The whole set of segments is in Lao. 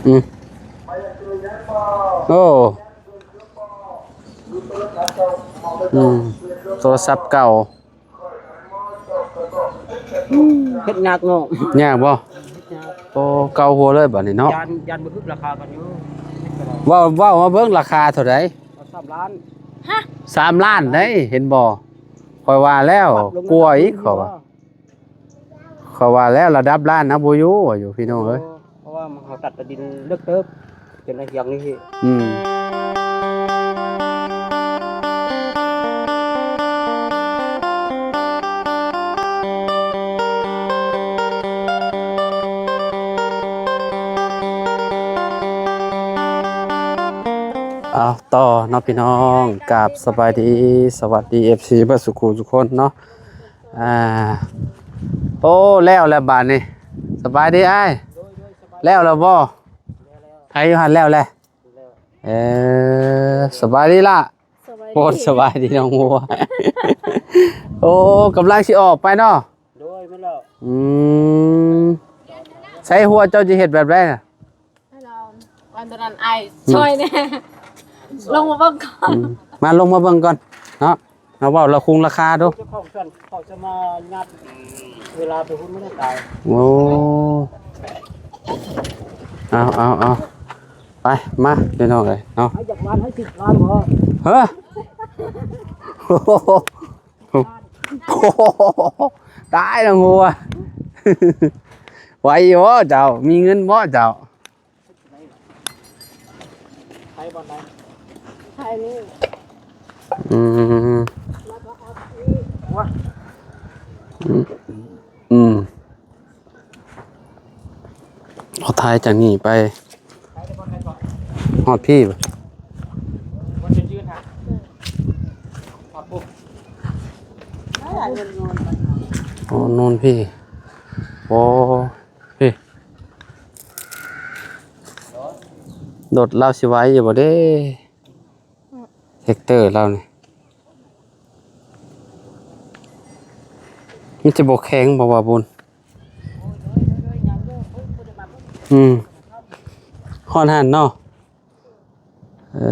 ອືມ ໂອ້ ອືມ ໂທລະສັບເກົ່າ. ເຮັດຍາກເນາະ. ຍາກບໍ່? ເຮັດຍາກ. ໂອ້ ເກົາຫົວເລີຍບາດນີ້ເນາະ. ຢ້ານ ຢ້ານບໍ່ຖືກລາຄາກັນຢູ່. ເວົ້າ ເວົ້າມາເບິ່ງລາຄາເທົ່າໃດ? ສາມລ້ານ. ຮະ? ສາມລ້ານໄດ໋ ເຫັນບໍ່? ຂ້ອຍວ່າແລ້ວ ປັບລົງ ກົວອີກ ມາ ເຂົາວ່າ ເນາະ. ຂ້ອຍວ່າແລ້ວລະດັບລ້ານເອົາບໍ່ຢູ່ ຢູ່ພີ່ນ້ອງເອີຍ. ເພາະວ່າເຮົາຕັດແຕ່ດິນເລິກເຕີບ ຈົນໄດ້ຮຽງນີ້. ອືມ ເອົາຕໍ່ເນາະພີ່ນ້ອງ. ກາບສະບາຍດີ ສະຫວັດດີ ເອັຟຊີ ເບິດສູ່ຄູ່ສູ່ຄົນເນາະ. ອ່າ ໂອ້ ແລ້ວແລ້ວບາດນີ້. ສະບາຍດີອ້າຍ. ໂດຍ ໂດຍ ສະບາຍດີ. ແລ້ວແລ້ວບໍ່? ແລ້ວແລ້ວ. ໄຖຢູ່ຫັ້ນແລ້ວແຫຼະ. ແລ້ວ. ເອີ ສະບາຍດີລະ. ສະບາຍດີ. ໂອ້ ສະບາຍດີນ້ອງບົວ. ໂອ້ ກຳລັງຊິອອກໄປເນາະ. ໂດຍ ແມ່ນແລ້ວ. ອືມ ໃຊ້ຫົວເຈົ້າຈະເຮັດແບບໃດນະ? ໃຫ້ລາວ ອັນຕອນນັ້ນອ້າຍ ອືມ ຊ່ອຍແດ່ ລົງມາເບິ່ງກ່ອນ. ອືມ ມາລົງມາເບິ່ງກ່ອນເນາະ. ເອົາ ເວົ້າລາຄົງລາຄາດູ. ເຈົ້າຂອງສວນເຂົາຈະມາຍາດເວລາໄປພຸ້ນ ມັນຕາຍ. ໂອ້ ເອົາ ເອົາ ເອົາ ໄປ ມາ ພີ່ນ້ອງເອີຍເນາະ. ໃຫ້ຈັກລ້ານ? ໃຫ້ສິບລ້ານບໍ່? ເຮີ ໂອ້ໂຫ ຕາຍແລ້ວຫົວ. ໄຫວຢູ່ບໍ່ເຈົ້າ? ມີເງິນບໍ່ເຈົ້າ? ໄປບ່ອນໃດ? ໄປນີ້. ອືມ ອືມ ອືມ ເອົາຖ່າຍຈາກນີ້ໄປ ໄປບ່ອນໃດກ່ອນ? ຮອດພີ້ບໍ່? ມັນຈະຢືນຫາ ຮອດພຸ້ນ. ໂອ້ ໂນ່ນພີ້ ໂອ້ ພີ້ ລົດລາວຊິໄຫວຢູ່ບໍ່ເດ້? ແທັກເຕີລາວນີ້ ມັນຈະບໍ່ແຂງບໍ່ວ່າບຸນ? ອືມ ຮອດຫັ້ນເນາະ. ເອີ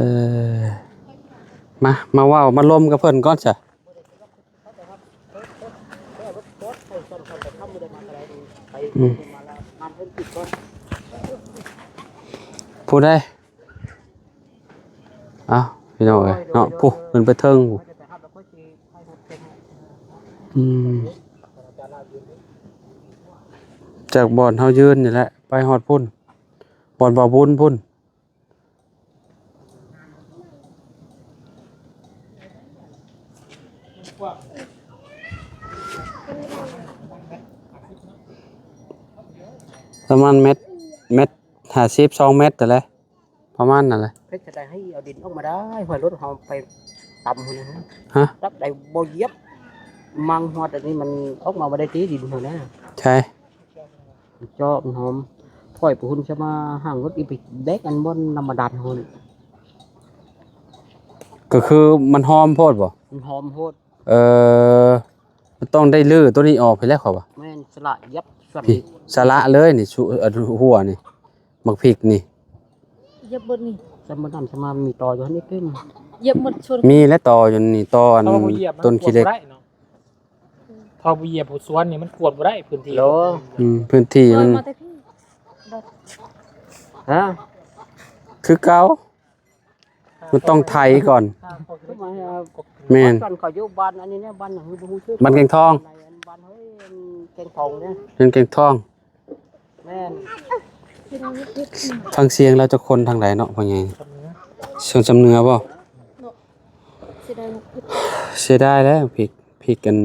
ມາ ມາເວົ້າ ມາລົມກັບເພິ່ນກ່ອນຊະ. ອືມ ຜູ້ໃດ? ເອົ້າ ພີ່ນ້ອງເອີຍເນາະ ຜູ້ເພິ່ນໄປເທິງ. ອືມ ຈາກບ່ອນເຮົາຢືນນີ້ແຫຼະ ໄປຮອດພຸ້ນ ບ່ອນບ່າວບຸນພຸ້ນ. ປະມານແມັດ ແມັດຫ້າສິບ ສອງແມັດຫັ້ນແຫຼະ ປະມານນັ້ນແຫຼະ. ເຮັດຈັ່ງໃດໃຫ້ເອົາດິນອອກມາໄດ້ ຫ້ວຍລົດເຮົາໄປຕຳຫັ້ນນະ? ຮະ? ຕັບໃດບໍ່ຢຽບມັງຮອດອັນນີ້ ມັນອອກມາບໍ່ໄດ້ຕິ ດິນຫັ້ນນະ. ໃຊ່. ເຈາະມັນຫອມ ຂ້ອຍໄປຫຸ່ນ ຈະມາຫາເງິນອີກ ໄປແບກອັນບ່ອນນ້ຳບາດານຫັ້ນ. ກໍຄືມັນຫອມໂພດບໍ່? ມັນຫອມໂພດ. ເອີ ມັນຕ້ອງໄດ້ຮື້ໂຕນີ້ອອກພີ້ແຫຼະ ຂ້ອຍວ່າ. ແມ່ນ ສະຫຼະ ຫຍັບສ່ວນນີ້ ສະຫຼະເລີຍນີ້ ຊຸ ອັນ ຫົວນີ້ ໝາກພິກນີ້ ຫຍັບເບິດນີ້. ສ່ວນບໍ່ນັ້ນ ສະມາມີຕໍຢູ່ຫັ້ນອີກ ຫຍັບໝົດຊົນ. ມີແຫຼະຕໍຢູ່ນີ້ ຕໍອັນ ເຮົາບໍ່ຢຽບມັນ ຕົ້ນຂີ້ເຫຼັກ ກວດບໍ່ໄດ້ເນາະ. ເຮົາບໍ່ຢຽບຫົວສວນນີ້ ມັນກວດບໍ່ໄດ້ພື້ນທີ່. ໂດຍ. ອືມ ພື້ນທີ່ມັນ ເອີ ມາແຕ່ພີ້ ຮະ ຄືເກົ່າ ມັນຕ້ອງໄຖກ່ອນ. ແມ່ນ ສວນເຂົາຢູ່ບ້ານອັນນີ້ນະ ບ້ານຫຍັງ ບໍ່ຮູ້ຊື່ ບ້ານແກງທອງ ບ້ານເຮີຍ ແກງທອງເດ້ ເຮືອນແກງທອງ. ແມ່ນ ຟັງສຽງລາວຈັກຄົນທາງໃດເນາະ ພໍ່ໃຫຍ່? ສວນຊຳເໜືອບໍ່? ເສຍດາຍ ເສຍດາຍແລ້ວ ພິກ ພິກກັນ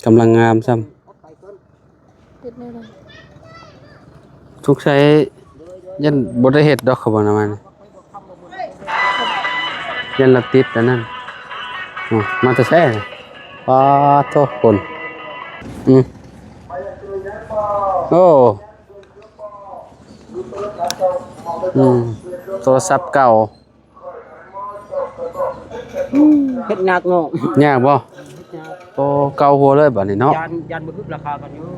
ກຳລັງງາມຊ້ຳ. ເຮັດແນວໃດ? ສົງໄສຢ້ານບໍ່ໄດ້ເຮັດດອກ ເຂົາບອກນຳມັນ. ຢ້ານລະຕິດອັນນັ້ນ. ໂອ້ ມາແຕ່ໃສ? ປາໂທ້ ຄົນ ອືມ ໂອ້ ອືມ ໂທລະສັບເກົ່າ. ເຮັດຍາກເນາະ. ຍາກບໍ່? ເຮັດຍາກ. ໂອ້ ເກົາຫົວເລີຍບາດນີ້ເນາະ. ຢ້ານ ຢ້ານບໍ່ຖືກລາຄາກັນຢູ່.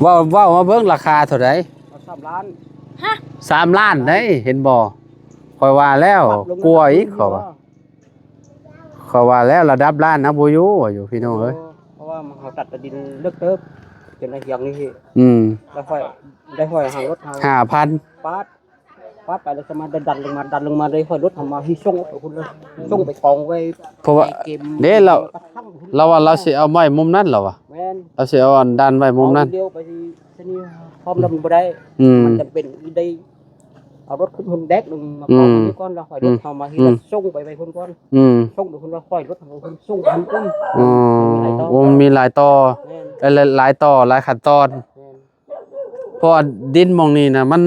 ເວົ້າ ເວົ້າມາເບິ່ງລາຄາເທົ່າໃດ? ເອົາສາມລ້ານ. ສາມລ້ານໄດ໋ ເຫັນບໍ່? ຂ້ອຍວ່າແລ້ວ ປັບລົງມາ ກົວອີກ ເຂົາວ່າ ເຂົາວ່າແລ້ວ ລະດັບລ້ານເອົາບໍ່ຢູ່ວ່າຢູ່ ພີ່ນ້ອງເອີຍ. ເພາະວ່າມັນ ເຮົາຕັດແຕ່ດິນເລິກເຕີບ ຈົນໄດ້ຫຍັງນີ້ ອືມ ໄດ້ຫ້ອຍ ໄດ້ຫ້ອຍຫາງລົດເຮົາ ຫ້າພັນ ປາດ ປາດໄປແລ້ວ ສາມາດດັນລົງມາ ດັນລົງມາ ໄດ້ຫ້ອຍລົດເຮົາມາ ຮີສົ່ງໄປພຸ້ນເລີຍ ສົ່ງໄປກອງໄວ້ ເພາະວ່າ ໃນເກມ ເດ້ ລາວ ລາວວ່າລາວຊິເອົາໄວ້ມຸມນັ້ນ ລາວວ່າ ແມ່ນ ລາວຊິເອົາອັນດັນໄວ້ມຸມນັ້ນ ເອົາດຽວໄປທີ່ ຊະນີ້ ພ້ອມແລ້ວມັນບໍ່ໄດ້ ອືມ ມັນຈຳເປັນໄດ້ ເອົາລົດຂຶ້ນພຸ້ນແດກໜຶ່ງມາ ອືມ ກ່ອນ ນີ້ກ່ອນ ແລ້ວຄ່ອຍ ອືມ ລົດເຮົາມາ ອືມ ສົ່ງໄປໄວ້ພຸ້ນກ່ອນ ອືມ ສົ່ງໄປພຸ້ນ ແລ້ວຄ່ອຍລົດເຮົາຂຶ້ນສົ່ງໄປພຸ້ນ ອໍ ມັນມີຫຼາຍຕໍ່ ໂອ້ ມັນມີຫຼາຍຕໍ່ ແມ່ນ ເອີ ຫຼາຍ ຫຼາຍຕໍ່ ຫຼາຍຂັ້ນຕອນ ແມ່ນ ເພາະວ່າດິນໝ່ອງນີ້ນະ ມັນ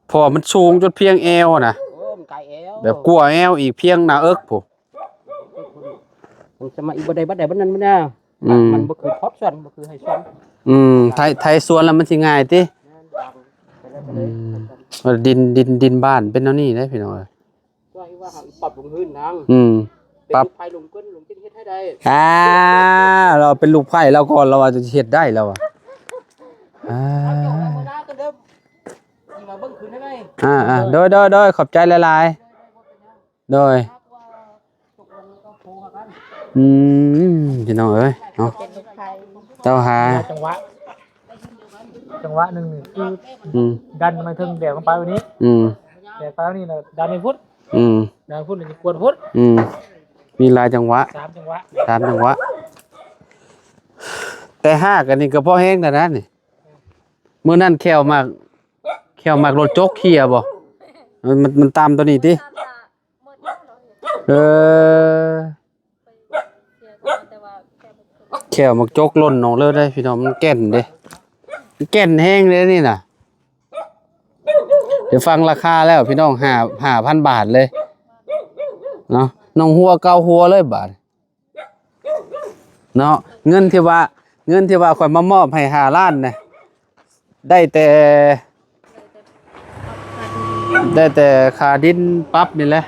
ເພາະວ່າມັນສູງຈົນພຽງແອວນະ ໂອ້ ມັນກາຍແອວ ແບບກວ່າແອວອີກ ພຽງໜ້າເອິກພຸ້ນ ມັນສາມາດອີກ ບໍ່ໄດ້ບັດໃດບັດນັ້ນ ມັນນະ ອືມ ມັນບໍ່ຄືພອດສວນ ບໍ່ຄືໄຮ່ສວນ ອືມ ໄຖ ໄຖສວນແລ້ວມັນຊິງ່າຍຕິ ແມ່ນ ອືມ ດິນ ດິນ ດິນບ້ານເປັນແນວນີ້ເດ້ ພີ່ນ້ອງເອີຍ ວ່າ ວ່າເຮົາປັບລົງພື້ນທາງ ອືມ ປັບ ເປັນໄຟລົງເກີນ ລົງຈຶ່ງເຮັດໃຫ້ໄດ້ ອ່າ ລາວເປັນລູກໃພ້ລາວກ່ອນ ລາວວ່າຈະເຮັດໄດ້ ລາວວ່າ ອ່າ ເອົາເຈົ້າເອົາມາລາກັນເດີ ຊິມາເບິ່ງຄືນໄດ້ໄໝ ອ່າໆ ໂດຍໆໆ ຂອບໃຈຫຼາຍໆ ໂດຍ ອືມ ພີ່ນ້ອງເອີຍເນາະ ເຈົ້າຫາ ຈັງຫວະ ຈັງຫວະໜຶ່ງນີ້ຄື ອືມ ດັນມາເຖິງແບກລົງໄປແບບນີ້ ອືມ ແບກໄປແບບນີ້ແລ້ວດັນໄປພຸ້ນ ອືມ ດັນພຸ້ນແລ້ວກວດພຸ້ນ ອືມ ມີຫຼາຍຈັງຫວະ ສາມຈັງຫວະ ສາມຈັງຫວະ ແຕ່ຮາກອັນນີ້ກໍພໍແຮງແລ້ວນະນີ້ ມື້ນັ້ນແຂ້ວໝາກ ແຂ້ວໝາກລົດຈົກເຄຍບໍ່ ມັນ ມັນ ມັນຕຳຕົວນີ້ຕິ ເອີ ແຂ້ວໝາກຈົກຫຼົ່ນອອກເລີຍເດ້ພີ່ນ້ອງ ມັນແກ່ນເດ້ ມັນແກ່ນແຮງເດ້ນີ້ນະ ໄດ້ຟັງລາຄາແລ້ວພີ່ນ້ອງ ຫ້າ ຫ້າພັນບາດເລີຍເນາະ ໜຶ່ງຫົວເກົ້າຫົວເລີຍບາດ ເນາະ ເງິນທີ່ວ່າ ເງິນທີ່ວ່າຂ້ອຍມາມອບໃຫ້ຫ້າລ້ານນະ ໄດ້ແຕ່ ໄດ້ແຕ່ຄ່າດິນປັບນີ້ແຫຼະ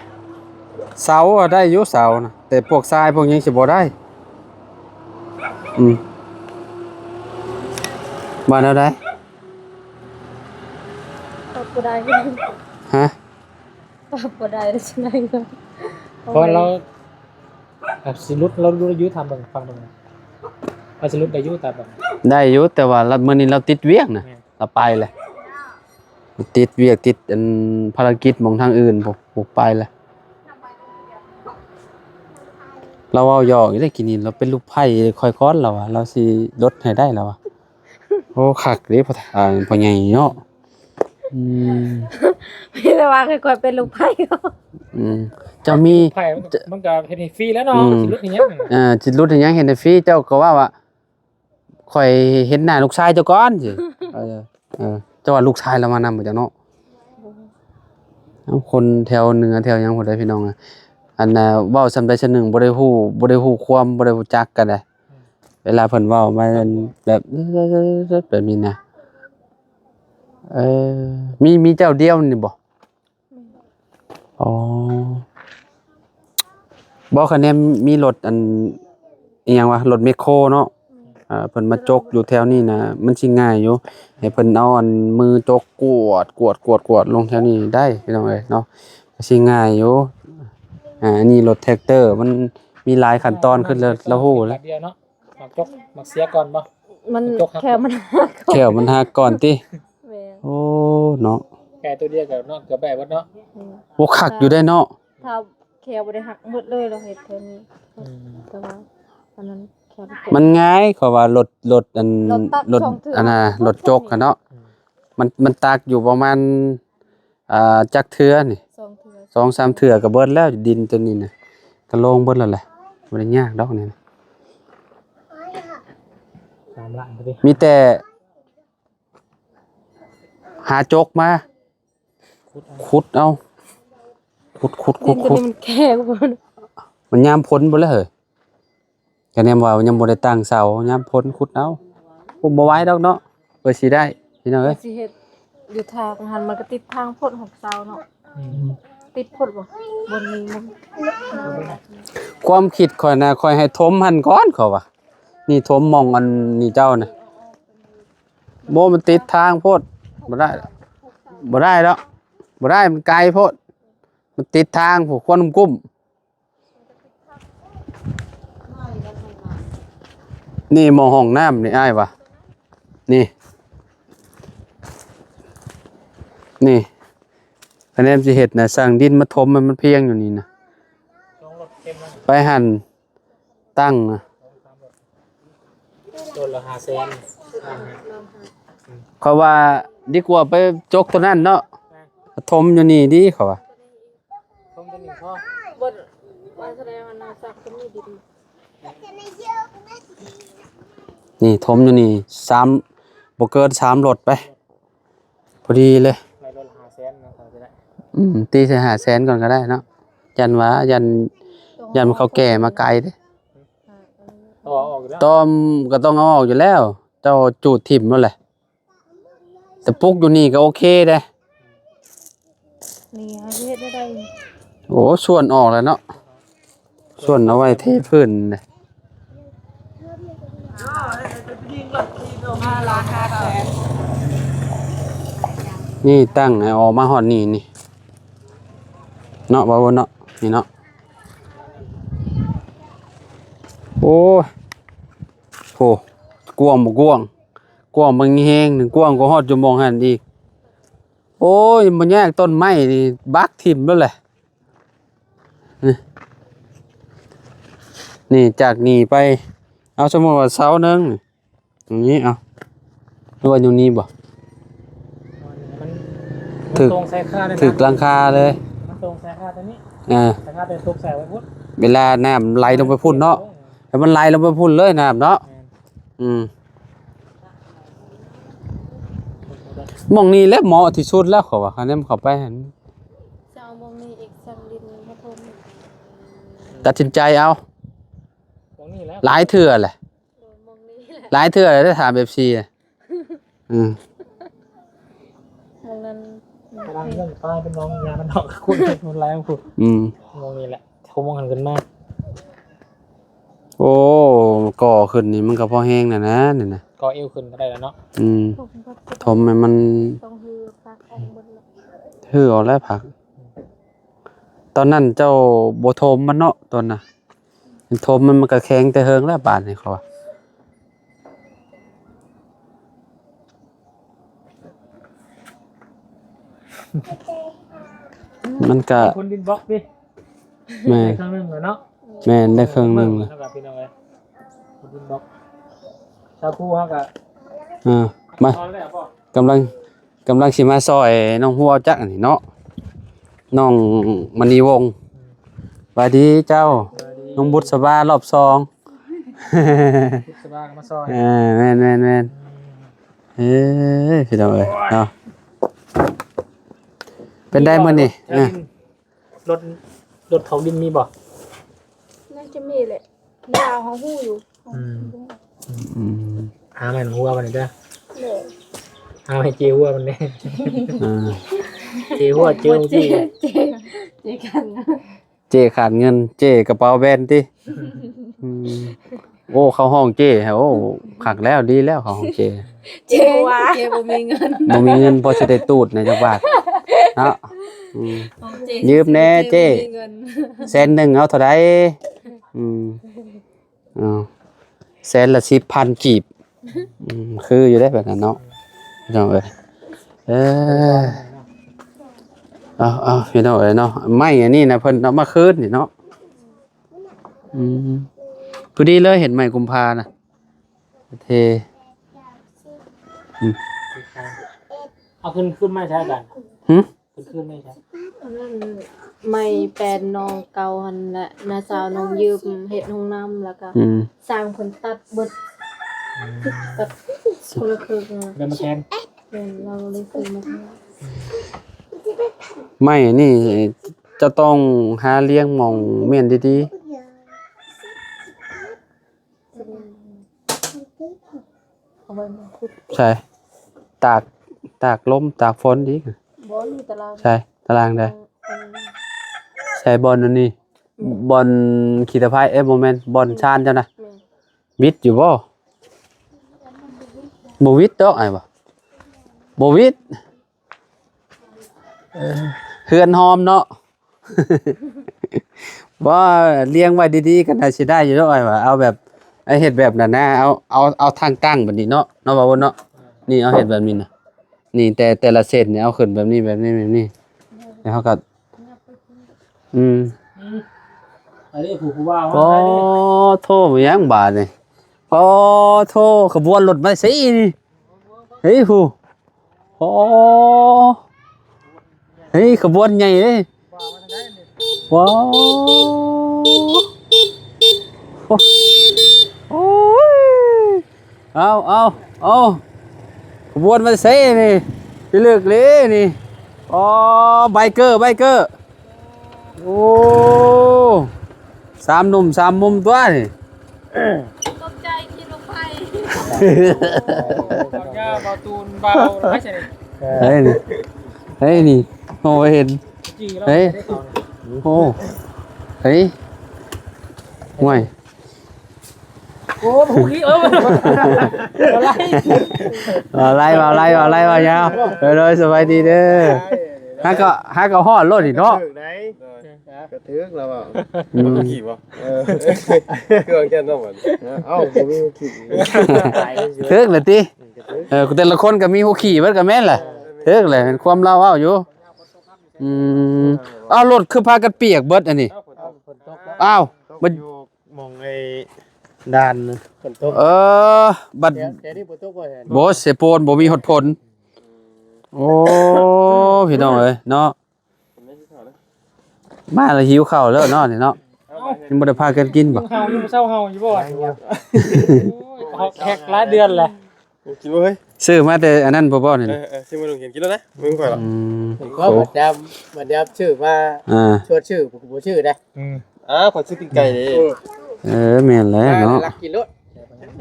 ເສົາໄດ້ຢູ່ ເສົານະ ແຕ່ພວກຊາຍພວກຫຍັງຊິບໍ່ໄດ້ ອືມ ວ່າແນວໃດ? ຕອບບໍ່ໄດ້ ຮະ? ຕອບບໍ່ໄດ້ ແລ້ວຊິໄດ້ເງິນ ເພາະວ່າລາວ ອ່າ ຊິຫຼຸດ ລາວຫຼຸດຢູ່ ຖາມເບິ່ງ ຟັງເບິ່ງ ລາວຊິຫຼຸດໄດ້ຢູ່ ຖາມເບິ່ງ ໄດ້ຢູ່ ແຕ່ວ່າລາວ ມື້ນີ້ລາວຕິດວຽກນະ ແມ່ນ ລາວໄປແຫຼະ ຕິດວຽກ ຕິດອັນ ພາລະກິດໝ່ອງທາງອື່ນ ບໍ່ ບໍ່ໄປແຫຼະ ລາວເວົ້າຫຍອກຢູ່ເດ້ ກີ້ນີ້ ລາວເປັນລູກໃພ້ຂ້ອຍກ່ອນ ລາວວ່າ ລາວຊິລົດໃຫ້ໄດ້ ລາວວ່າ ໂອ້ ຄັກເດ້ ພໍ່ ອ່າ ພໍ່ໃຫຍ່ເນາະ ອືມ ມີແຕ່ວ່າໃຫ້ຂ້ອຍເປັນລູກໃພ້ ອືມ ເຈົ້າມີ ໃຜມັນກໍເຮັດໃຫ້ຟຣີແລ້ວເນາະ ອືມ ຊິຫຼຸດໃຫ້ຫຍັງ ເອີ ຊິຫຼຸດໃຫ້ຫຍັງ ເຮັດໃຫ້ຟຣີ ເຈົ້າກໍວ່າວ່າ ຂ້ອຍເຫັນໜ້າລູກຊາຍເຈົ້າກ່ອນ ຊິ ເອີ ເອີ ເຈົ້າວ່າລູກຊາຍລາວມານຳບໍ່ຈັກເນາະ ເອົາ ຄົນແຖວເໜືອແຖວຫຍັງພຸ້ນເດ້ພີ່ນ້ອງ ອັນນ່າ ເວົ້າສ່ຳໃດສ່ຳໜຶ່ງ ບໍ່ໄດ້ຮູ້ ບໍ່ໄດ້ຮູ້ຄວາມ ບໍ່ໄດ້ຮູ້ຈັກກັນເດ້ ເວລາເພິ່ນເວົ້າມາແບບ ແບບນີ້ນະ ເອີ ມີ ມີເຈົ້າດຽວນີ້ບໍ່? ແມ່ນ ອໍ ບໍ່ ຄະແນນມີລົດອັນ ອີ່ຫຍັງວະ ລົດແມັກໂຄເນາະ ແມ່ນ ເອີ ເພິ່ນມາຈົກຢູ່ແຖວນີ້ນະ ມັນຊິງ່າຍຢູ່ ໃຫ້ເພິ່ນເອົາອັນມືຈົກກວດ ກວດ ກວດ ກວດລົງແຖວນີ້ໄດ້ ພີ່ນ້ອງເອີຍເນາະ ກໍຊິງ່າຍຢູ່ ອ່າ ອັນນີ້ລົດແທັກເຕີ ມັນມີຫຼາຍຂັ້ນຕອນຂຶ້ນ ລະ ລະຮູ້ແລ້ວ ເນາະ ມັກຈົກ ມັກເສຍກ່ອນບໍ່? ມັນ ມັກຈົກຫັກ ແຂ້ວມັນຫັກ ແຂ້ວມັນຫັກກ່ອນຕິ? ແມ່ນ ໂອ້ ເນາະ ແກ້ຕົວດຽວກໍເນາະ ເກືອບໄດ້ເບິດເນາະ ແມ່ນ ໂອ້ ຄັກຢູ່ເດ້ເນາະ ຖ້າແຂ້ວບໍ່ໄດ້ຫັກໝົດເລີຍ ລາວເຮັດແຄ່ນີ້ ອືມ ແຕ່ວ່າອັນນັ້ນແຂ້ວມັນຕົກ ມັນງ່າຍ ເຂົາວ່າລົດ ລົດອັນ ລົດຕັກ ລົດ ສອງເທື່ອ ອັນນ່າ ລົດຈົກຫັ້ນເນາະ ອືມ ມັນ ມັນຕັກຢູ່ປະມານ ອ່າ ຈັກເທື່ອນີ້? ສອງເທື່ອ ສອງສາມເທື່ອກໍເບິດແລ້ວ ດິນຕົວນີ້ນະ ກໍໂລ່ງເບິດແລ້ວແຫຼະ ບໍ່ໄດ້ຍາກດອກນີ້ນະ ສາມລ້ານພໍດີ ມີແຕ່ຫາຈົກມາ ຂຸດເອົາ ຂຸດເອົາ ຂຸດ ຂຸດ ຂຸດ ຂຸດ ມັນແຄບ ມັນຍາມຝົນພຸ້ນແຫຼະເຮີ້ຍ. ກະແນມວ່າຍັງບໍ່ໄດ້ຕັ້ງເສົາ ຍາມຝົນຂຸດເອົາ ບໍ່ ບໍ່ໄຫວດອກເນາະ ເພື່ອຊິໄດ້ ພີ່ນ້ອງເອີຍ ຊິເຮັດຢູ່ທາງຫັ້ນ ມັນກໍຕິດທາງໂພດ ຫົກເສົາເນາະ ອືມ ຕິດໂພດບໍ່ ບ່ອນນີ້ມັນ ຄວາມຄິດຂ້ອຍນະ ຂ້ອຍໃຫ້ຖົມຫັ້ນກ່ອນ ຂ້ອຍວ່າ ນີ້ຖົມໝ່ອງອັນນີ້ເຈົ້ານະ ບໍ່ ມັນຕິດທາງໂພດ ບໍ່ໄດ້ ບໍ່ໄດ້ດອກ ບໍ່ໄດ້ ມັນໄກໂພດ ມັນຕິດທາງພຸ້ນ ຄວັນກຸ້ມ. ນີ້ໝ່ອງຫ້ອງນ້ຳນີ້ ອ້າຍວ່າ ນີ້ ນີ້ ຄະແນນຊິເຮັດນະ ສັ່ງດິນມາຖົມໃຫ້ມັນພຽງຢູ່ນີ້ນະ ໄປຫັ້ນ ຕັ້ງນະ ຕົ້ນລະຫ້າແສນ ເຂົາວ່າດີກວ່າໄປຈົກໂຕນັ້ນເນາະ ຖົມຢູ່ນີ້ດີ ເຂົາວ່າ ຖົມໂຕນີ້ພໍ ບໍ່ ວ່າສະແດງວ່າໜ້າສັກຕົງນີ້ດີ ນີ້ຖົມຢູ່ນີ້ສາມ ບໍ່ເກີນສາມລົດໄປ ພໍດີເລີຍ ໄລ່ລົດລະຫ້າແສນເນາະ ເຂົາຈະໄດ້ ອືມ ຕີໃສ່ຫ້າແສນກ່ອນກໍໄດ້ເນາະ ຢ້ານວ່າ ຢ້ານ ຢ້ານເຂົາແກ່ມາໄກເດ້ ເອົາອອກຢູ່ແລ້ວ ຕ້ອມກໍຕ້ອງເອົາອອກຢູ່ແລ້ວ ເຈົ້າຈູດຖິ້ມໂລດແຫຼະ ແຕ່ປຸກຢູ່ນີ້ກໍໂອເຄເດ້ ນີ້ເຮົາຊິເຮັດໄດ້ ໂອ້ ສ່ວນອອກແລ້ວເນາະ ສ່ວນເອົາໄວ້ເທພື້ນເດ້ ນີ້ຕັ້ງໃຫ້ອອກມາຮອດນີ້ນີ້ ເນາະ ບໍ່າເນາະ ນີ້ເນາະ ໂອ້ຍ ໂຫ ກວ້າງບໍ່ກວ້າງ ກວ້າງບໍ່ແຮງ ກວ້າງກວ່າຮອດຢູ່ໝ່ອງຫັ້ນອີກ ໂອ້ຍ ບໍ່ຍາກ ຕົ້ນໄມ້ນີ້ບັກຖິ້ມໂລດແຫຼະ ນີ້ ນີ້ຈາກນີ້ໄປ ເອົາ ສົມມຸດວ່າເສົາໜຶ່ງ ນີ້ ເອົາ ຫຼືວ່າຢູ່ນີ້ບໍ່ ມັນ ມັນ ຖືກ ມັນຕົງໃສ່ຄາ ຖືກຫຼັງຄາເລີຍ ມັນຕົງໃສ່ຄາຕົວນີ້ ເອີ ໃສ່ຄາຕົວຕົກໃສ່ໄວ້ພຸ້ນ ເວລານ້ຳໄຫຼລົງໄປພຸ້ນເນາະ ໃຫ້ມັນໄຫຼລົງໄປພຸ້ນເລີຍນ້ຳເນາະ ແມ່ນ ອືມ ໝ່ອງນີ້ແຫຼະເໝາະທີ່ສຸດແລ້ວ ເຂົາວ່າ ຄັນແນມເຂົ້າໄປຫັ້ນ ຈະເອົາໝ່ອງນີ້ອີກ ສ້າງດິນມາຖົມ ຕັດສິນໃຈເອົາ ໝ່ອງນີ້ແຫຼະ ຫຼາຍເທື່ອແຫຼະ ເອີ ໝ່ອງນີ້ແຫຼະ ຫຼາຍເທື່ອແລ້ວ ຖາມເອັຟຊີ ອືມ ໝ່ອງນັ້ນ ກຳລັງເລື່ອງປ້າຍເປັນນ້ອງຍາມັນອອກ ຄຸນເປັນຄົນລາວພຸ້ນ ອືມ ໝ່ອງນີ້ແຫຼະ ໂທມອງຫັນຂຶ້ນມາ ໂອ້ ກໍ່ຂຶ້ນນີ້ມັນກໍພໍແຮງແລ້ວນະ ນີ້ນະ ກໍ່ເອວຂຶ້ນກໍໄດ້ແລ້ວເນາະ ອືມ ຖົມໃຫ້ມັນ ຕ້ອງຮືປັກອອກໝົດແລ້ວ ຮືອອກແລ້ວຜັກ ຕອນນັ້ນເຈົ້າບໍ່ຖົມມັນເນາະ ຕອນນະ ຖົມມັນ ມັນກໍແຂງແຕ່ເຫິງແລ້ວບາດນີ້ ເຂົາວ່າ ມັນກະ ຄົນດິນບລັອກຕິ ແມ່ນ ໄດ້ເຄິ່ງໜຶ່ງແລ້ວເນາະ ແມ່ນ ໄດ້ເຄິ່ງໜຶ່ງແລ້ວ ພີ່ນ້ອງເອີຍ ຄົນດິນບລັອກ ຊາວພູເຮົາກະ ເອີ ມາ ກຳລັງ ກຳລັງຊິມາຊ່ອຍນ້ອງຫົວຈັກອັນນີ້ເນາະ ນ້ອງມະນີວົງ ສະບາຍດີເຈົ້າ ສະບາຍດີ ນ້ອງບຸດສະບາລອບສອງ ບຸດສະບາກໍມາຊ່ອຍ ເອີ ແມ່ນໆໆ ເອີ ພີ່ນ້ອງເອີຍເນາະ ເປັນໄດມື້ນີ້ ເອີ ລົດ ລົດຖອກດິນມີບໍ່? ໜ້າຈະມີແຫຼະ ດາວເຮົາຮູ້ຢູ່ ອືມ ອືມ ຫາໃໝ່ຫົວມັນເດີ ເດີ ຫາໃໝ່ເຈຫົວມັນເດ້ ອ່າ ເຈຫົວ ເຈ ເຈ ເຈ ເຈກັນ ເຈ້ຂາດເງິນ ເຈ້ກະເປົາແບນຕິ ອືມ ໂອ້ ເຂົາຮ້ອງເຈ້ ໂອ້ ຄັກແລ້ວ ດີແລ້ວ ເຂົາຮ້ອງເຈ້ ເຈ້ ເຈ້ບໍ່ມີເງິນ ບໍ່ມີເງິນພໍຊິໄດ້ຕູດນະຈັກບາດເນາະ ອືມ ຢືມແດ່ເຈ້ ບໍ່ມີເງິນ ແສນໜຶ່ງເອົາເທົ່າໃດ? ອືມ ເອົາ ແສນລະສິບພັນກີບ ອືມ ຄືຢູ່ເດ້ແບບນັ້ນເນາະ ພີ່ນ້ອງເອີຍ ເອີ ເອົາ ເອົາ ພີ່ນ້ອງເອີຍເນາະ ໄມ້ອັນນີ້ນະ ເພິ່ນເອົາມາຄືນນີ້ເນາະ ອືມ ພໍດີເລີຍ ເຫັນໄມ້ກຸມພານະ ເທ ອືມ ເອົາຂຶ້ນ ຂຶ້ນມາໃຊ້ກັນ ຫື? ເພິ່ນຄືນໄມ້ໃສ? ອັນນັ້ນໄມ້ແປນນ້ອງເກົ່າຫັ້ນແຫຼະ ນ້າສາວນ້ອງຢືມເຮັດຫ້ອງນ້ຳ ແລ້ວກະ ອືມ ຊ່າງເພິ່ນຕັດເບິດ ອືມ ຕັດຄົນລະເຄິ່ງ ແລ້ວມາແທນ ແມ່ນ ລາວເລີຍຊື້ມາແທນ ໄມ້ນີ້ຈະຕ້ອງຫາລຽງໝ່ອງມ້ຽນດີໆ. ເອົາໄວ້ມາຂຸດ ໃສ່ ຕາກ ຕາກລົມຕາກຝົນອີກ ບໍ່ ນີ້ຕາລາງ ໃສ່ ຕາລາງໃດ ອັນ ໃສ່ ບ່ອນອັນນີ້ ບ່ອນຂີ້ຕະໄພ ເອີ ບໍ່ແມ່ນ ບ່ອນຊານເຈົ້ານະ ແມ່ນ ວິດຢູ່ບໍ່? ບໍ່ວິດດອກ ອ້າຍວ່າ ບໍ່ວິດ. ເຮືອນຫອມເນາະ. ບໍ່ ລຽງໄວ້ດີໆ ກໍໜ້າຊິໄດ້ຢູ່ດອກ ອ້າຍວ່າ. ເອົາແບບ ເຮັດແບບນັ້ນນະ ເອົາ ເອົາ ເອົາທາງຕັ້ງແບບນີ້ເນາະ ເນາະ ບ່າວບຸນເນາະ. ນີ້ ເອົາເຮັດແບບນີ້ນະ ນີ້ ແຕ່ ແຕ່ລະເສັ້ນນີ້ ເອົາຂຶ້ນແບບນີ້ ແບບນີ້ ແບບນີ້ ແລ້ວເຮົາກໍ ອືມ ອືມ ອັນນີ້ຜູ້ ຜູ້ບ່າວ ໂອ້ໂທ້ ຫຍັງບາດນີ້ ໂອ້ໂທ້ ຂະບວນລົດມາຊິນີ້ ເຮີ້ຍ ຜູ້ ໂອ້ ເຮີ້ຍ ຂະບວນໃຫຍ່ເດ້ ວ້າວ ໂອ້ຍ ເອົາ ເອົາ ເອົາ ຂະບວນມາເຊນີ້ ພິລຶກເລີນີ້ ອໍ ໄບເກີ ໄບເກີ ໂອ້ ສາມໜຸ່ມສາມມຸມຕົວະນີ້ ຕົກໃຈຄິດວ່າໃຜ ເບົາຫຍ້າ ເບົາຕູນ ເບົາໃຜຊະນີ້ ເຮີ້ຍ ນີ້ ເຮີ້ຍ ນີ້ ໂອ້ ເຫັນ ຈີ່ລາວ ເຮີ້ຍ ໄດ້ເຂົານີ້ ໂອ້ ເຮີ້ຍ ໂອ້ຍ ໂອ້ ຜູ້ຂີ້ ເອີ ບໍ່ໄດ້ ເວົ້າໄລ່ ເວົ້າໄລ່ ເວົ້າໄລ່ ເວົ້າຍາວ ໂດຍ ໂດຍ ສະບາຍດີເດີ ຫາກໍ ຫາກໍຮອດໂລດນີ້ເນາະ ຖືກໄດ໋ ກະຖືກແລ້ວເວົ້າ ອືມ ຂີ້ບໍ່ ເອີ ຄືວ່າແກ່ນຳມັນ ເອົ້າ ບໍ່ມີຂີ້ ຖືກແລ້ວຕິ ເອີ ແຕ່ລະຄົນກໍມີຫົວຂີ້ເບິດກໍແມ່ນແຫຼະ ເອີ ຖືກແຫຼະ ແມ່ນຄວາມລາວເວົ້າຢູ່ ອືມ ອ້າວ ລົດຄືພາກັນປຽກເບິດອັນນີ້ ເອົ້າ ຝົນຕົກແລ້ວ ອ້າວ ມັນຢູ່ໝ່ອງໄອ້ດ່ານ ຝົນຕົກ ເອີ ບັດ ແຖວນີ້ຝົນຕົກບໍ່ແທ້ ບໍ່ ເຊໂປນ ບໍ່ມີຮອດຝົນ ໂອ້ ພີ່ນ້ອງເອີຍເນາະ ມາແລ້ວຫິວເຂົ້າແລ້ວເນາະນີ້ເນາະ ເອົ້າ ຍັງບໍ່ໄດ້ພາກັນກິນບໍ່ ເຮົາຍັງບໍ່ເຊົາເຮົາຢູ່ບໍ່ ໂອ້ຍ ເຮົາແຮກຫຼາຍເດືອນແລ້ວ ກິນບໍ່ເຮີ້ຍ ຊື້ມາແຕ່ອັນນັ້ນບໍ່ ບໍ່ນີ້ ເອີ ເອີ ຊື້ມາລົງກິນ ກິນແລ້ວນະ ມຶງຂ້ອຍລະ ອືມ ກໍບັດຍາມ ບັດຍາມຊື້ມາ ອ່າ ຊວນຊື້ ບໍ່ຊື້ໄດ໋ ອືມ ອ້າວ ຂ້ອຍຊື້ປີ້ງໄກ່ເດ້ ເອີ ແມ່ນແລ້ວເນາະ ລັກກິນໂລດ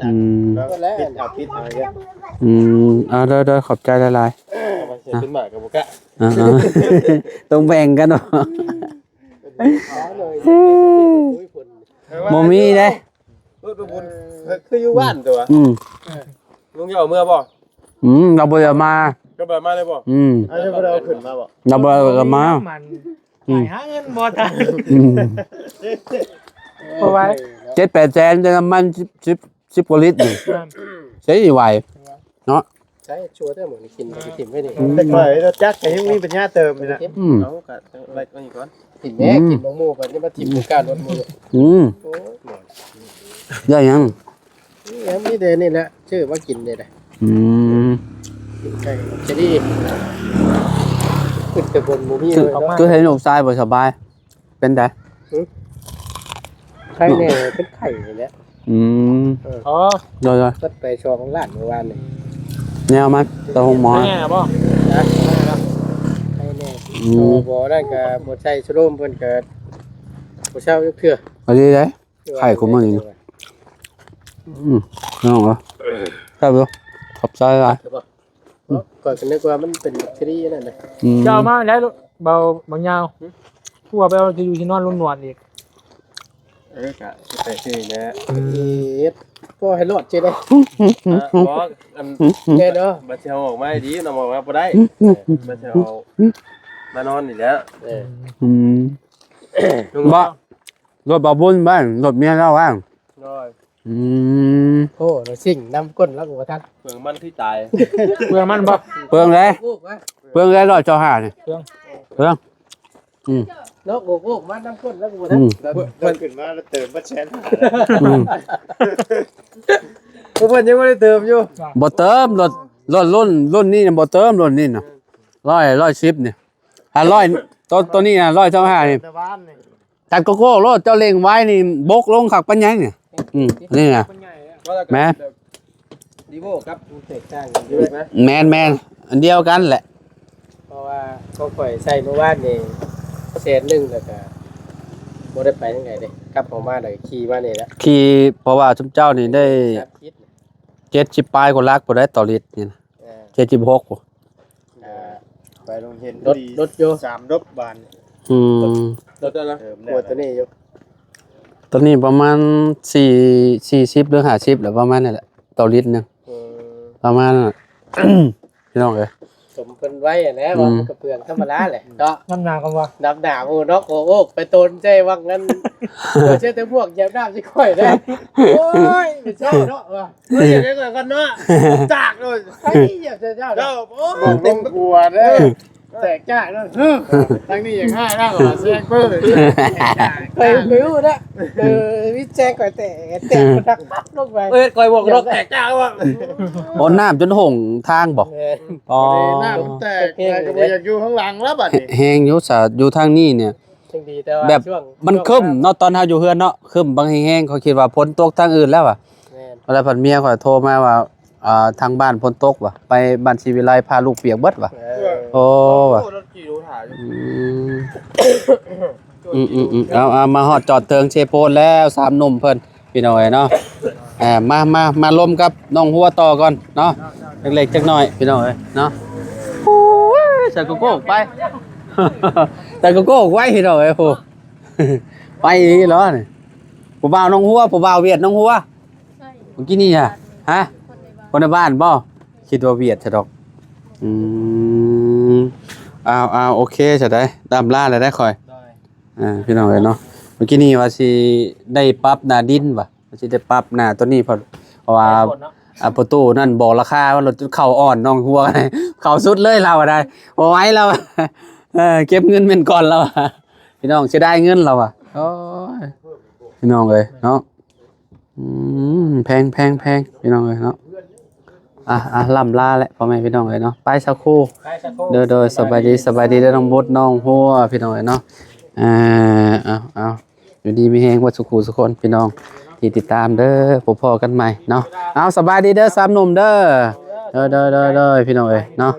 ອືມ ກໍແລ້ວ ອືມ ເອົາ ໂດຍໆ ຂອບໃຈຫຼາຍໆ ເອົາມາເສຍເປັນໝາກະບໍ່ກະ ອ່າໆ ຕ້ອງແບ່ງກັນເນາະ ບໍ່ມີເດ້ ລົດປະບຸນ ເອີ ຄືຢູ່ບ້ານຕົວະ ອືມ ລຸງຈະເອົາເມືອບໍ່ ອືມ ລາວບໍ່ໄດ້ເອົາມາ ລາວບໍ່ໄດ້ເອົາມາເລີຍບໍ່ ອືມ ເອົາ ລາວບໍ່ໄດ້ເອົາຂຶ້ນມາບໍ່ ລາວບໍ່ໄດ້ເອົາມາ ມັນ ອືມ ຫາເງິນບໍ່ທັນ ອືມ ເພາະວ່າ ເຈັດແປດແສນ ແຕ່ນ້ຳມັນ ສິບ ສິບ ສິບກວ່າລິດນີ້ ແມ່ນ ໃຊ້ໄຫວເນາະ ໃຊ້ຊົ່ວແທ້ ໝົດກິນໄປຖິ້ມໄວ້ນີ້ ອືມ ແຕ່ຂ້ອຍລົດຈັກກໍຍັງມີປັນຍາເຕີມຢູ່ນະ ອືມ ເອົາກໍໄວ້ກ່ອນນີ້ກ່ອນ ຖິ້ມແດ່ ອືມ ກິນໝາກໂມໄປນີ້ມາຖິ້ມ ອືມ ການລົດໝູ ອືມ ໂອ້ຍ ໄດ້ຫຍັງ ນີ້ແຫຼະ ມີແຕ່ນີ້ແຫຼະ ຊື້ມາກິນນີ້ແຫຼະ ອືມ ກິນໄກ່ກັບເຈດີ ຂຶ້ນແຕ່ບົນບໍ່ມີເລີຍ ຄືເຫັນລູກຊາຍບໍ່ສະບາຍ ເປັນໃດ? ຫຶ? ໄຂ້ແນ່ ເປັນໄຂ້ນີ້ແຫຼະ ອືມ ເອີ ອໍ ໂດຍໆ ເບິດໄປສອງລ້ານມື້ວານນີ້ ແນວມັນ ແຕ່ໂຮງໝໍ ໄຂ້ແນ່ບໍ່? ນະ ໄຂ້ແນ່ ອືມ ໝໍນັ້ນກໍບໍ່ໃສ່ສະໂລມ ເພິ່ນກໍບໍ່ເຊົາຈັກເທື່ອ ອັນນີ້ໄດ໋ ໄຂ້ຂອງມັນນີ້ ອືມ ນ້ອງເອີຍ ແຊບຢູ່ ຂອບໃຈຫຼາຍ ຂ້ອຍກໍນຶກວ່າມັນເປັນບັກທີຣີນັ້ນນະ ອືມ ເຈົ້າເອົາມາແລ້ວ ເບົາ ບັກຍາວ ຫຶ? ຜົວໄປເອົາທີ່ຢູ່ທີ່ນອນລຸງໜວດອີກ ເອີ ກະຊິໄປຊື່ແຫຼະ ອືມ ເຮັດ ກໍໃຫ້ລອດເຈົ້ໄດ໋ ອ່າ ບໍ່ ອັນ ແນ່ເນາະ ບັດຊິເອົາອອກມາດີ ນຳອອກມາບໍ່ໄດ້ ບັດຊິເອົາມານອນນີ້ແຫຼະ ເອີ ອືມ ລຸງ ບໍ່ ລົດບ່າວບຸນບ້ານ ລົດເມຍລາວບ້ານ ໂດຍ ອືມ ໂອ້ ລາວຊິງນຳກົ້ນລາວກໍບໍ່ທັນ ເປືອງມັນຄືຕາຍ ເປືອງມັນບໍ່? ເປືອງເດ້ ໂອ້ ເປືອງເດ້ ຮ້ອຍຊາວຫ້ານີ້ ເປືອງ ເປືອງ ອືມ ເນາະ ໂອ້ ໂອ້ ມານຳກົ້ນລາວກໍບໍ່ທັນ ອືມ ເພິ່ນ ເພິ່ນຂຶ້ນມາແລ້ວເຕີມເບິດແສນຫ້າ ອືມ ເພິ່ນຍັງບໍ່ໄດ້ເຕີມຢູ່ ບໍ່ເຕີມ ລົດ ລົດລຸ້ນ ລຸ້ນນີ້ນະບໍ່ເຕີມ ລຸ້ນນີ້ນະ ຮ້ອຍ ຮ້ອຍສິບນີ້ ຫ້າຮ້ອຍ ໂຕ ໂຕນີ້ນະ ຮ້ອຍຊາວຫ້ານີ້ ແຕ່ວານນີ້ ຕັດໂກໂກ້ໂລດ ເຈົ້າເລັ່ງໄວນີ້ ບົກລົງຄັກປານຫຍັງນີ້ ອືມ ນີ້ນະ ແມ່ນ ລີໂວກັບແຕກຕ່າງກັນຢູ່ນະ ແມ່ນໆ ອັນດຽວກັນແຫຼະ ເພາະວ່າຂອງຂ້ອຍໃຊ້ມື້ວານນີ້ແສນໜຶ່ງ ແລ້ວກະບໍ່ໄດ້ໄປທາງໃດເດ້ ກັບເຂົ້າມາແລ້ວຂີ່ມານີ້ແຫຼະ ຂີ່ ເພາະວ່າຊຸມເຈົ້ານີ້ໄດ້ ສາມສິບ ເຈັດສິບປາຍກວ່າຫຼັກພຸ້ນໃດ໋ ຕໍ່ລິດນີ້ນະ ເອີ ເຈັດສິບຫົກພຸ້ນ ອ່າ ໄປໂຮງຮຽນ ລົດ ລົດຢູ່ ສາມລົບບາດນີ້ ອືມ ລົດແລ້ວນະ ເອີ ກວ່າໂຕນີ້ຢູ່ ໂຕນີ້ປະມານສີ່ ສີ່ສິບ ຫຼື ຫ້າສິບ ແຫຼະ ປະມານນີ້ແຫຼະ ຕໍ່ລິດໜຶ່ງ ອືມ ປະມານນັ້ນແຫຼະ ພີ່ນ້ອງເອີຍ ສົມເພິ່ນໄວ້ຫັ້ນແຫຼະ ອືມ ວ່າມັນກໍເປືອງທຳມະດາແຫຼະເນາະ. ນຳໜ້າກໍວ່າ ນຳໜ້າໝູ່ເນາະ ໂອ້ໂອກໄປໂຕນໃສ່ວັງນັ້ນ ບໍ່ເຊື່ອແຕ່ພວກຢາມນ້ຳຊິຂ້ອຍໄດ້. ໂອ້ຍ ເປັນເຈົ້າເນາະວ່າ ເອີ ເຮັດໄດ້ກ່ອນເນາະ ຈາກໂດຍ ໄອ້ ຢ່າເຈົ້າເນາະ ເຈົ້າ ໂອ້ ເຕັມຫົວເດ້ ແຕກຈ້າເນາະ. ເອີ ທາງນີ້ຍັງຫາຍນະວ່າແຊງເປີ້ ໄປ ໄປຮູ້ນະ. ເອີ ມີແຊງຂ້ອຍແຕກ ແຕກ ມັນດັກປັບລົງໄປ ເອີ ຂ້ອຍບອກລອກແຕກຈ້າວ່າ ໂອ້ ນ້ຳຈົນຫົງທາງບໍ່? ແມ່ນ ອໍ ນ້ຳແຕກ ແຕ່ກໍບໍ່ຢາກຢູ່ຂ້າງຫຼັງແລ້ວບັດນີ້ ແຮງຢູ່ຊະ ຢູ່ທາງນີ້ນີ້ ຈັ່ງດີ ແຕ່ວ່າ ແບບ ຊ່ວງ ມັນ ຊ່ວງ ຄຶ້ມເນາະ ຕອນເຮົາຢູ່ເຮືອນເນາະ ຄຶ້ມບາງແຮງໆ ຂ້ອຍຄິດວ່າຝົນຕົກທາງອື່ນແລ້ວວ່າ ແມ່ນ ແລ້ວພັດເມຍຂ້ອຍໂທມາວ່າ ອ່າ ທາງບ້ານຝົນຕົກວ່າ ໄປບ້ານສີວິໄລພາລູກປຽກເບິດວ່າ ເອີ ໂອ້ວ່າ ໂອ້ ລົດຂີ່ດູຖ້າຢູ່ ອືມ ອືມໆໆ ເອົາ ເອົາ ມາຮອດຈອດເຖິງເຊໂປນແລ້ວ ສາມໜຸ່ມເພິ່ນ ພີ່ນ້ອງເອີຍເນາະ. ອ່າ ມາ ມາ ມາລົມກັບນ້ອງຫົວຕໍ່ກ່ອນເນາະ ເລັກໆຈັກໜ້ອຍ ພີ່ນ້ອງເອີຍເນາະ. ໂອ້ຍ ໃສ່ໂກໂກ້ໄປ ໃສ່ໂກໂກ້ໄວ້ ພີ່ນ້ອງເອີຍ ໂອ້ ໄປອີ່ຫຼີເນາະນີ້. ຜູ້ບ່າວນ້ອງຫົວ ຜູ້ບ່າວຫວຽດນ້ອງຫົວ ໃຊ່ ມື້ກີ້ນີ້ຫະ ຮະ ຄົນໃນບ້ານ ຄົນໃນບ້ານບໍ່? ຄິດວ່າຫວຽດຊະດອກ. ອືມ ອ້າວໆ ໂອເຄ ຊະໄດ໋ ລ່ຳລາແລ້ວໄດ໋ຂ້ອຍ ໂດຍ ອ່າ ພີ່ນ້ອງເອີຍເນາະ. ມື້ກີ້ນີ້ວ່າຊິໄດ້ປັບໜ້າດິນວ່າ ວ່າຊິໄດ້ປັບໜ້າຕົວນີ້ ເພາະ ເພາະວ່າ ແມ່ນເນາະ ອ່າ ປະຕູນັ້ນບອກລາຄາວ່າລົດເຂົ້າອ່ອນນ້ອງຫົວ ເຂົ້າສຸດເລີຍລາວວ່າໄດ໋ ບໍ່ໄຫວລາວ ເອີ ເກັບເງິນແມ່ນກ່ອນລາວ ພີ່ນ້ອງ ເສຍດາຍເງິນລາວວ່າ. ໂອ້ຍ ພີ່ນ້ອງເອີຍເນາະ ອືມ ແພງໆໆ ພີ່ນ້ອງເອີຍເນາະ. ອ່ະ ອ່ະ ລ່ຳລາແຫຼະ ພໍ່ແມ່ພີ່ນ້ອງເອີຍເນາະ. ໄປສາຄູ ໄປສາຄູ ໂດຍ ໂດຍ ສະບາຍດີ ສະບາຍດີເດີ ນ້ອງບົດ ນ້ອງຫົວ ພີ່ນ້ອງເອີຍເນາະ. ອ່າ ເອົາ ເອົາ ຢູ່ດີມີແຮງເບິດສູ່ຄູ່ສູ່ຄົນ ພີ່ນ້ອງທີ່ຕິດຕາມເດີ. ພົບພໍ້ກັນໃໝ່ເນາະ. ເອົາ ສະບາຍດີເດີ ສາມໜຸ່ມເດີ. ໂດຍ ໂດຍ ໂດຍ ໂດຍ ພີ່ນ້ອງເອີຍເນາະ.